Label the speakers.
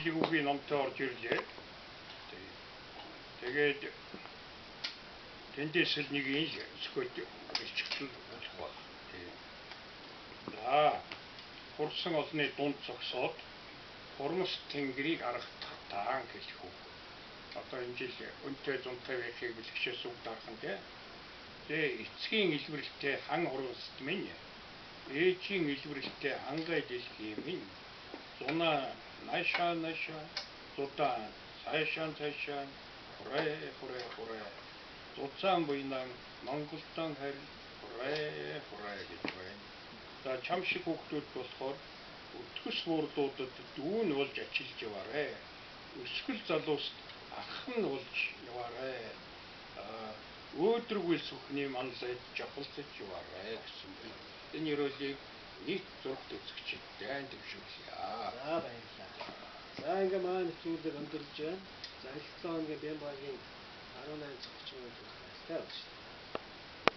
Speaker 1: Үгийн номтой орж ирлээ. Тэгээд тэндээс л нэг юм сөхөд илчгэл болох баг. За хурсан олны дунд зогсоод хурмас тэнгэрийг арах таан хэлэх үг. Одоо энэ жил өнтэй зунтай байхыг бэлгчээс үг дарах нь тий. Тэгээ эцгийн илвэрлэлтэй хан хурмаст минь, ээжийн илвэрлэлтэй хангай дэлхий минь, зунаа наашаа наашаа, зудаа цаашаа цаашаа, хурай хурай хурай, зузаан буйнан Монголдон харь хурай хурай гэж байна. За чам шиг хүүхдүүд болохоор өтгөс буурлуудад дүүн болж ачилж яваарэ. Өсгөл залууст ах нь болж яваарэ. Өөдрөггүй сүхний манлайд жавхалцаж яваарэ гэсэн байна. Энэ ерөөлийг нийт зурагт үзэгчид дайн дэвшүүлье.
Speaker 2: За, баярлалаа. За, ингээ маань нэвтрүүлэг өндөрлөж байна. За, энэ 7 хоногийн Бямбагийн 18 цогцолт баяртай байна шүү дээ.